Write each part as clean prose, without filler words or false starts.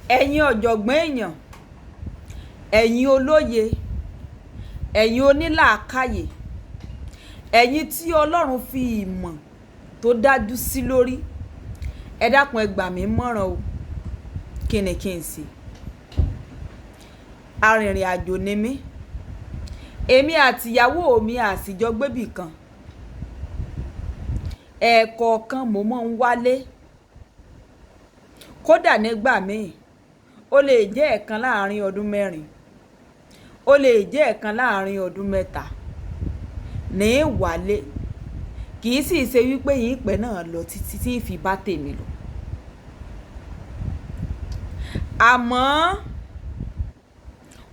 Ẹ̀yin ọ̀jọ̀gbọ́n èèyàn, ẹ̀yin olóye, ẹ̀yin onílàákàyè, ẹ̀yin tí Ọlọ́run fi ìmọ̀ tó dájú sí lórí, ẹ dákun ẹ gbà mí mọ̀ràn o. Kí ni kí n ṣe? Arìnrìn àjò ni mí. Èmi àti ìyàwó mi a sì jọ gbébì kan. Ẹ̀ẹ̀kọ̀kan mo máa ń wálé. Kódà nígbà míì, ó lè jẹ́ ẹ̀ẹ̀kan láàrín ọdún mẹ́rin, ó lè jẹ́ ẹ̀ẹ̀kan láàrín ọdún mẹ́ta ní í wálé. Kì í sì ṣe wípé ìpẹ́ náà lọ títí tí ń fi bá tèmi lọ. Àmọ́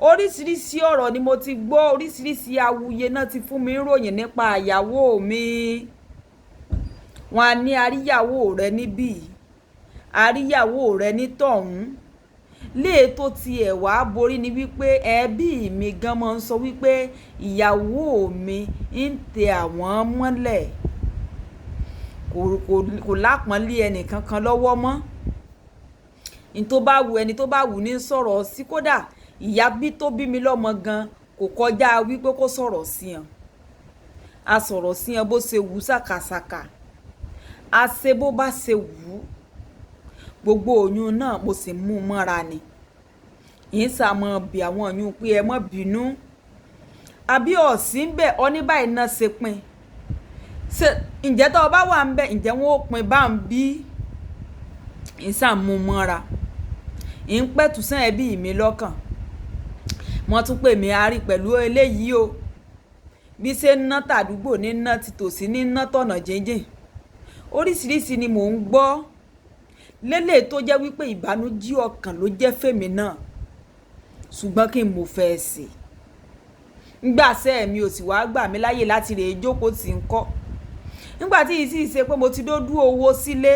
oríṣiríṣi ọ̀rọ̀ ni mo ti gbọ́, oríṣiríṣi awuye náà ti fún mi ròyìn nípa ìyàwó mi. Wọ́n á ní àríyàwó rẹ níbí, àríyàwó rẹ ní tọ̀hún. Léè tó ti ẹ̀ wá borí ni wípé ẹbí mi gan máa ń sọ wípé ìyàwó mi ń tẹ àwọn mọ́lẹ̀. Kò lápọ̀nlé ẹni kankan lọ́wọ́ mọ́. N tó bá wu ẹni tó bá wù ní sọ̀rọ̀ sí, kódà ìyá bí tó bí mi lọ́mọ gan kò kọjá wípé kó sọ̀rọ̀ sí wọn. A sọ̀rọ̀ sí wọn bó ṣe wù sákasàka. A ṣe bó bá ṣe wù. Gbogbo oyún náà mo sì mú mọ́ra ni. Ń sá mọ bí àwọn oyún pé ẹ má bínú. Àbí ọ̀ sí ń bẹ̀, ọ ní báyìí náà ṣe pín. Ṣé ǹjẹ́ tó bá wà ń bẹ̀, ǹjẹ́ wọn ó pín bá ń bí? Ń sá mú mọ́ra. Ń pẹ̀tù sán ẹbí mi lọ́kàn. Wọ́n tún pè mí a rí pẹ̀lú eléyìí o. Bí ṣe ń ná tàdúgbò ní ná ti tòsí ní ná tọ̀nà jíjìn. Oríṣiríṣi ni mò ń gbọ́. Lélè tó jẹ́ wípé ìbànújẹ́ ọkàn ló jẹ́ fèmí náà. Ṣùgbọ́n kí n mo fẹ́ ṣe. Ngbà sẹ́ mi ò sì wá gbà mí láyè láti rè jókòó tí ń kọ́. Nígbà tí ì sì ṣe pé mo ti dódú owó sílé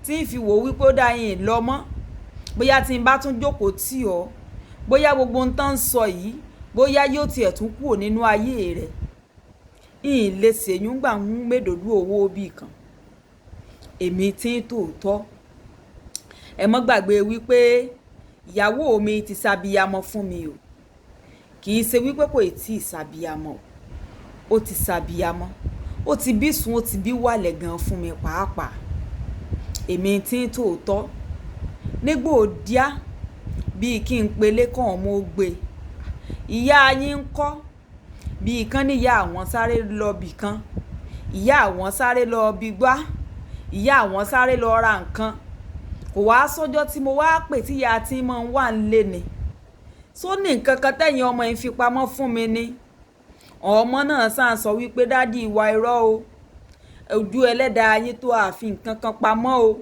tí ń fi wò wípé ó dá yín lọ mọ́. Bóyá tí ń bá tún jókòó tì ọ́, bóyá gbogbo ohun tó ń sọ yìí, bóyá yóò ti ẹ̀ tún kúrò nínú ayé rẹ̀. Ìn lè ṣèyún gbà ń médòdú owó bí kan. Èmi tí ń tòótọ́. Ẹ má gbàgbé wípé ìyàwó mi ti ṣàbíyamọ fún mi o. Kì í ṣe wípé kò ì tí ì ṣàbíyamọ. Ó ti ṣàbíyamọ. Ó ti bí sun, ó ti bí wálẹ̀ gan fún mi pàápàá. Èmi tí ń tòótọ́. Nígbò díá bí kí n pelé kàn mo gbé. Ìyá yín ń kọ́. Bí kan ní ìyá àwọn sáré lọ bí kan. Ìyá àwọn sáré lọ bí gbá. Ìyá àwọn sáré lọ ra nǹkan. Kò wá sọ́jọ́ tí mo wá pè tí ìyá tí mò ń wà nílé ni. Só ní nǹkan kan tẹ̀yìn ọmọ yìí fi pamọ́ fún mi ni. Ọmọ náà sá sọ wípé daddy ìwà irọ́ o. Ojú ẹlẹ́dàá yín tó a fi nǹkan kan pamọ́ o.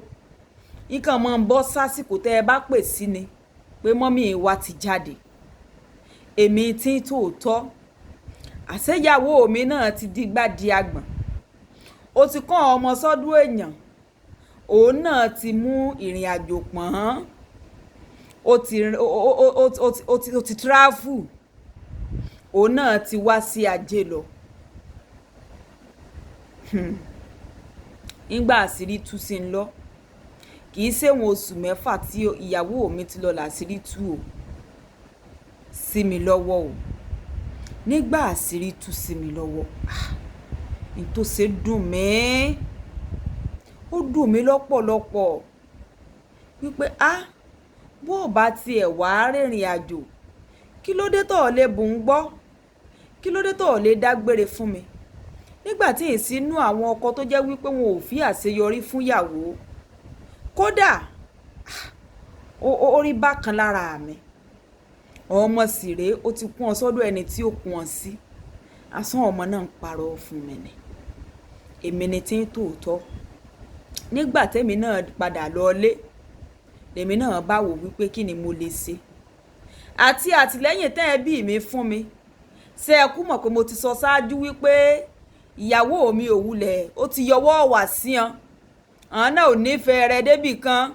Nǹkan máa ń bọ́ sásìkò tí ẹ bá pè sí ni pé mummy wa ti jáde. Èmi tí ń tòótọ́. Àṣé ìyàwó mi náà ti digbá di agbọ̀n. Ó ti kọ́ ọmọ sọ́dún èèyàn. Òun náà ti mú ìrìnàjò pọ̀n. Ó ti travel. Òun náà ti wá sí ajé lọ. Nígbà àṣírí tú sí ń lọ. Kì í ṣe ìwọ̀n oṣù mẹ́fà tí ìyàwó mi ti lọ làṣírí tú o. Sí mi lọ́wọ́ o. Nígbà àṣírí tú sí mi lọ́wọ́, ah, n tó ṣe dùn mí. Ó dùn mí lọ́pọ̀lọ́pọ̀. Wípé ah, bó bá ti ẹ̀ wá rìnrìn àjò, kí ló dé tó lè bùn gbọ́? Kí ló dé tó lè dágbére fún mi? Nígbà tí ì sínú àwọn ọkọ tó jẹ́ wípé wọn ò fi àṣeyọrí fún ìyàwó. Kódà, ó rí bákan lára mi. Ọmọ sì rè, ó ti kún ọ sọ́dọ̀ ẹni tí ó kún ọ sí. Asán ọmọ náà ń parọ́ fún mi ni. Èmi ni tí ń tòótọ́. Nígbà tí èmi náà padà lọlé, lèmi náà bá wò wípé kí ni mo lè ṣe. Àti àtìlẹ́yìn tẹ́ ẹbí mi fún mi. Ṣé ẹ kú mọ̀ pé mo ti sọ sáájú wípé ìyàwó mi ò wulẹ̀, ó ti yọwọ́ wá sí wọn. Àwọn náà ò ní fẹ́ rẹ débì kan.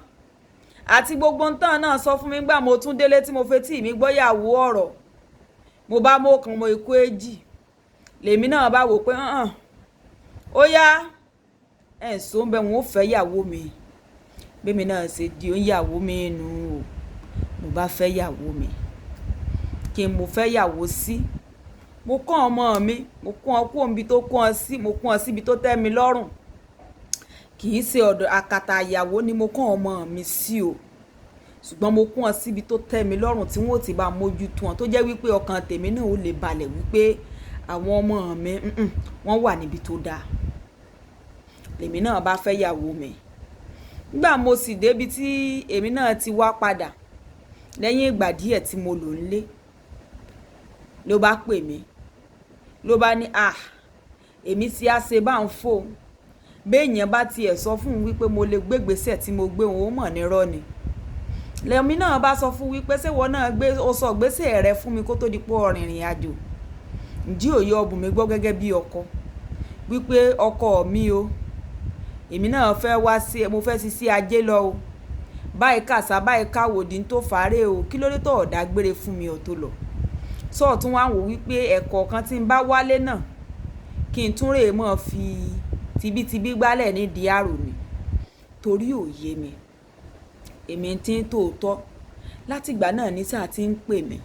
Àti gbogbo ohun tán náà sọ fún mi nígbà mo tún délé tí mo fetí mi gbọ́ ìyàwó ọ̀rọ̀. Mo bá mú ọ̀kan mo ikú èjì. Lèmi náà bá wò pé hàn-án. Ó yá, ẹ̀ ń sọ bẹ́ẹ̀ wọn ó fẹ́ ìyàwó mi. Bí èmi náà ṣe di òǹyàwó mi nù o. Mo bá fẹ́ yàwó mi. Kí n mo fẹ́ yàwó sí? Mo kọ́ ọmọ mi, mo kó wọn kúrò níbi tó kó wọn sí, mo kó wọn síbi tó tẹ́ mi lọ́rùn. Kì í ṣe ọ̀dọ̀ àkàtà ìyàwó ni mo kó ọmọ mi sí o. Ṣùgbọ́n mo kó wọn síbi tó tẹ́ mi lọ́rùn tí wọ́n ó ti bá mójútó wọn, tó jẹ́ wípé ọkàn tèmi náà ó lè balẹ̀ wípé àwọn ọmọ mi, wọ́n wà níbi tó dáa. Lèmi náà bá fẹ́ yàwó mi. Nígbà mo sì dé ibi tí èmi náà ti wá padà lẹ́yìn ìgbà díẹ̀ tí mo lò nílé, ló bá pè mí, ló bá ní, "À, èmi tí a ṣe bá ń fò." Bí èèyàn bá ti ẹ̀ sọ fún un wípé mo lè gbé ìgbésẹ̀ tí mo gbé, òun ó mọ̀ ní irọ́ ni. Lẹ́mi náà bá sọ fún wípé ṣé ìwọ náà gbé, ó sọ ìgbésẹ̀ rẹ fún mi kó tó di pé ó rìnrìn àjò. Ǹjẹ́ òye ọ̀bùn mi gbọ́ gẹ́gẹ́ bí ọkọ wípé ọkọ mi o, èmi náà fẹ́ wá sí, mo fẹ́ ṣiṣẹ́ ajé lọ o. Báyìí kàṣà, báyìí káwòdì tó fàárè o. Kí ló dé tó ò dágbére fún mi ọ tó lọ? Sọ tún wá wò wípé ẹ̀kọ́ kan tí ń bá wálé náà kí n tún rè mọ́ fi tibítibí gbálẹ̀ ní di àrò ni. Torí ò yé mi. Èmi tí ń tòótọ́. Láti ìgbà náà ní sáà tí ń pè mí.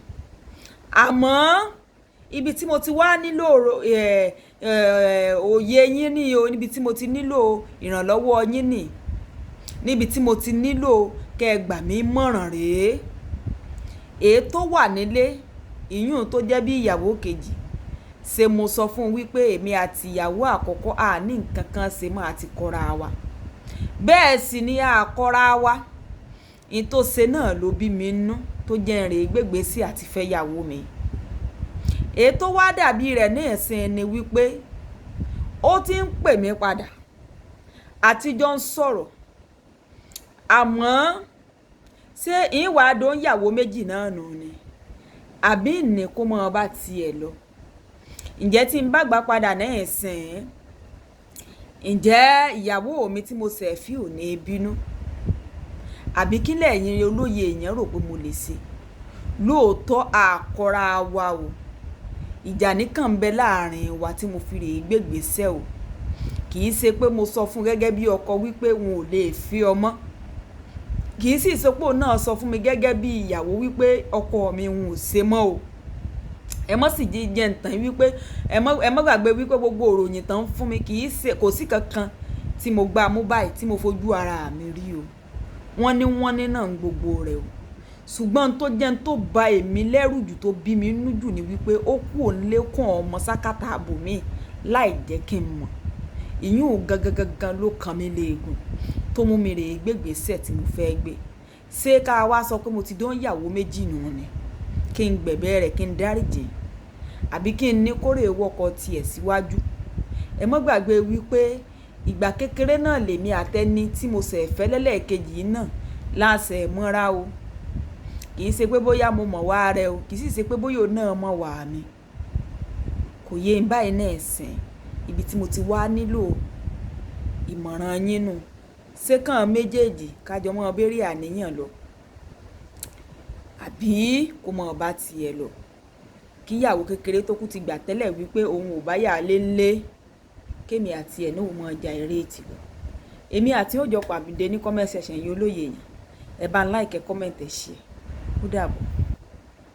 Àmọ́ ibi tí mo ti wá nílò, òye yín ní o, níbi tí mo ti nílò ìrànlọ́wọ́ yín ní, níbi tí mo ti nílò kí ẹ gbà mí mọ̀ràn rè. Èyí tó wà nílé, ìyún tó jẹ́ bí ìyàwó kejì, ṣé mo sọ fún un wípé èmi àti ìyàwó àkọ́kọ́ a ní nǹkan kan ṣe mọ́ àti kọra wa. Bẹ́ẹ̀ sì ni a kọra wa. N tó ṣe náà ló bí mi nú tó jẹ́ ń rè gbégbèsè àti fẹ́ yàwó mi. Èyí tó wá dàbí rẹ̀ ní ìsìn ni wípé ó ti ń pè mí padà, àtijọ́ ń sọ̀rọ̀. Àmọ́ ṣé ìwà àdó ń yàwó méjì náà nù ni? Àbí ní kó mọ́ bá ti ẹ̀ lọ? Ǹjẹ́ tí ń bá gbà padà ní ìsìn, ǹjẹ́ ìyàwó mi tí mo ṣẹ̀ fí ò ní bínú? Àbí kí lẹ̀yin olóye èèyàn rò pé mo lè ṣe? Lóòótọ́ a kọra wa o. Ìjà nìkan ń bẹ láàrin wa tí mo fi rè gbégbèsè o. Kì í ṣe pé mo sọ fún gẹ́gẹ́ bí ọkọ wípé òun ò lè fi ọmọ. Kì í sì ṣe pé òun náà sọ fún mi gẹ́gẹ́ bí ìyàwó wípé ọkọ mi òun ò ṣe mọ́ o. Ẹ má sì jẹ́ ǹtàn wípé ẹ má gbàgbé wípé gbogbo ìròyìn tán ń fún mi kì í ṣe, kò sí kankan tí mo gbá mú báyìí tí mo fojú ara mi rí o. Wọ́n ní náà gbogbo rẹ̀ o. Ṣùgbọ́n tó jẹ́ ń tó ba èmi lẹ́rù jù tó bí mi nú jù ni wípé ó kú òǹlé kún ọmọ sákàtà ààbò mi láì jẹ́ kí n mọ̀. Ìyún gangan gangan ló kan mi léegun tó mú mi rè gbégbèsè tí mo fẹ́ gbé. Ṣé ká wá sọ pé mo ti dán ìyàwó méjì nù ni? Kí n gbẹ̀bẹ̀ rẹ̀ kí n dáríjì? Àbí kí n ní kó rè wọkọ̀ ti ẹ̀ síwájú? Ẹ má gbàgbé wípé ìgbà kékeré náà lèmi àti ẹni tí mo ṣẹ̀ fẹ́ lẹ́lẹ̀kejì náà láṣẹ mọ́ra o. Kì í ṣe pé bóyá mo mọ̀ wá rẹ o, kì í sì ṣe pé bóyá òun náà mọ̀ wá mi. Kò yé ń báyìí náà ẹ̀sìn. Ibi tí mo ti wá nílò ìmọ̀ràn yín nù. Ṣé kàn méjèèjì ká jọ mọ́ béèrè àníyàn lọ? Àbí kó mọ̀ bá ti ẹ lọ? Kí ìyàwó kékeré tó kú ti gbà tẹ́lẹ̀ wípé òun ò bá yà lé lé, kémi àti ẹ̀ náà ò mọ̀ ọjà eré tì lọ. Èmi àti ó jọ pàdé ní comment section yìí olóye èèyàn. Ẹ bá ń like, comment, ẹ share. Ó dàbọ̀.